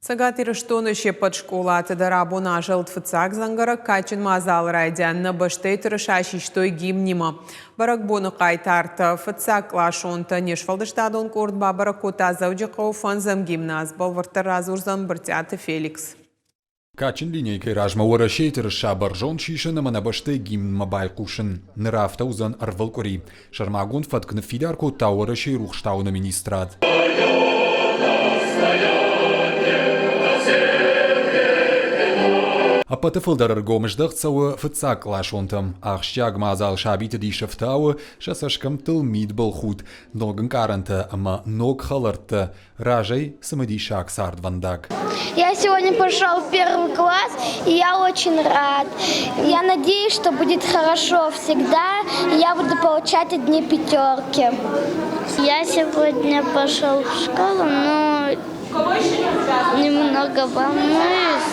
Цӕгат Ирыстоны се ппӕт скъолаты дӕр абон азӕлд фыццаг дзӕнгӕрӕг кадджын мадзалы райдиан нӕ бӕстӕйы тырыса систой гимнимӕ. Бӕрӕгбоны хъайтартӕ, фыццагкъласонтӕ не сфӕлдыстадон къорд бабӕрӕг кодта Дзӕуджыхъӕуы фӕндзӕм гимназ. Бӕлвырддӕр радзурдзӕн Брытъиаты Феликс. Кадджын линейкӕйы размӕ Уӕрӕсейы тырыса бӕрзонд сисын ӕмӕ нӕ бӕстӕйы гимнмӕ байхъусын. Ныр афтӕ уыдзӕн ӕрвылкъуыри. Сӕрмагонд фӕтк ныффидар кодта Уӕрӕсейы рухстауыны министрад. Ӕппӕты фылдӕр ӕргом здӕхт цӕуы фыццагкъласонтӕм. Ахсджиаг мадзал сабиты дис ӕфтауы, сӕ цӕсгӕмттыл мидбылхудт, ног ӕнкъарӕнтӕ ӕмӕ ног хӕлӕрттӕ Разӕй цымыдисаг цардвӕндаг. Я сегодня пошел в первый класс, и я очень рад. Я надеюсь, что будет хорошо всегда, и я буду получать одни пятерки. Я сегодня пошел в школу, но немного волнуюсь.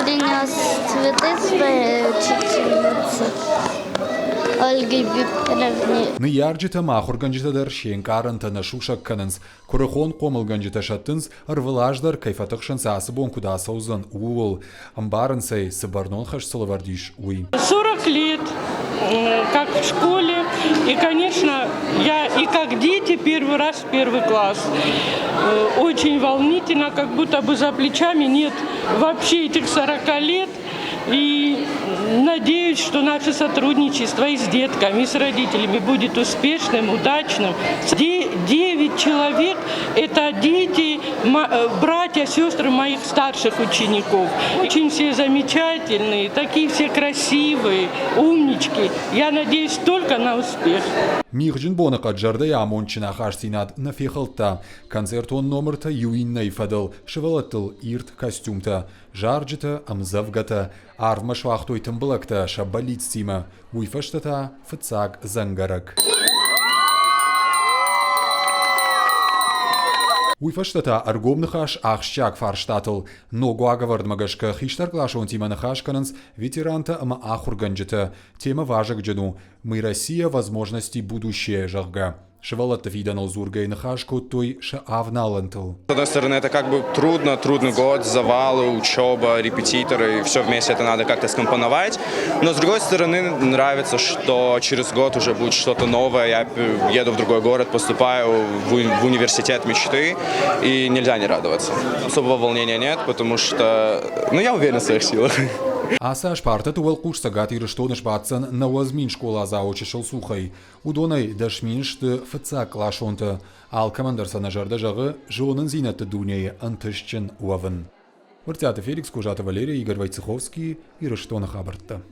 Принес цветы своей учительнице. Ольге Викторовне. Ныййарджытӕ ӕмӕ ахуыргӕнджытӕ дӕр се нкъарӕнтӕ нӕ сусӕг кӕнынц, Куырыхон хъомылгӕнджытӕ сӕттынц, ӕрвылаз дӕр кӕй фӕтыхсынц ацы бон куыд ацӕудзӕн, ууыл. Ӕмбарынц ӕй, цы бӕрнон хӕс сыл ӕвӕрд ис, уый. 40 лет, как в школе. И, конечно, я и как дети первый раз в первый класс. Очень волнительно, как будто бы за плечами нет вообще этих 40 лет. И надеюсь, что наше сотрудничество и с детками, и с родителями будет успешным, удачным. Девять человек – это дети, братья, сестры моих старших учеников. Очень все замечательные, такие все красивые, умнички. Я надеюсь только на успех. Мигъджын боныхъӕд зӕрдӕйы амондджын ахастдзинад нӕ фехӕлдта. Концертон номыртӕ иу иннӕйы фӕдыл, сывӕллӕттыл ирд костюмтӕ, Зарджытӕ, ӕмдзӕвгӕтӕ арвмӕ суагътой тымбылӕгтӕ сӕ бӕллицтимӕ, уый фӕстӕ та фыццаг дзӕнгӕрӕг. Уый фӕстӕ та ӕргом ныхас ахсджиаг фарстатыл. Ног уагӕвӕрдмӕ гӕсгӕ хистӕркъласонтимӕ ныхас кӕнынц ветерантӕ ӕмӕ ахуыргӕнджытӕ. Темӕ вазыгджын у «Мы Россия, возможности будущее», зӕгъгӕ. Сывӕллӕтты фидӕныл дзургӕйӕ ныхас кодтой сӕ авналӕнтыл. С одной стороны, это как бы трудно, трудный год, завалы, учеба, репетиторы, все вместе это надо как-то скомпоновать. Но с другой стороны, нравится, что через год уже будет что-то новое. Я еду в другой город, поступаю в университет мечты, и нельзя не радоваться. Особого волнения нет, потому что, ну, я уверен в своих силах. Ацы аз партӕты уӕлхъус Цӕгат Ирыстоны сбаддзӕн 90 000 скъоладзауы чысыл цухӕй. Уыдонӕй 10 000 сты фыццагкъласонтӕ. Алкӕмӕн дӕр сӕ нӕ зӕрдӕ зӕгъы зонындзинӕдты дунейы ӕнтыстджын уӕвын. Брытъиаты Феликс, Козаты Валерия, Игорь Войцеховский, Ирыстоны хабӕрттӕ.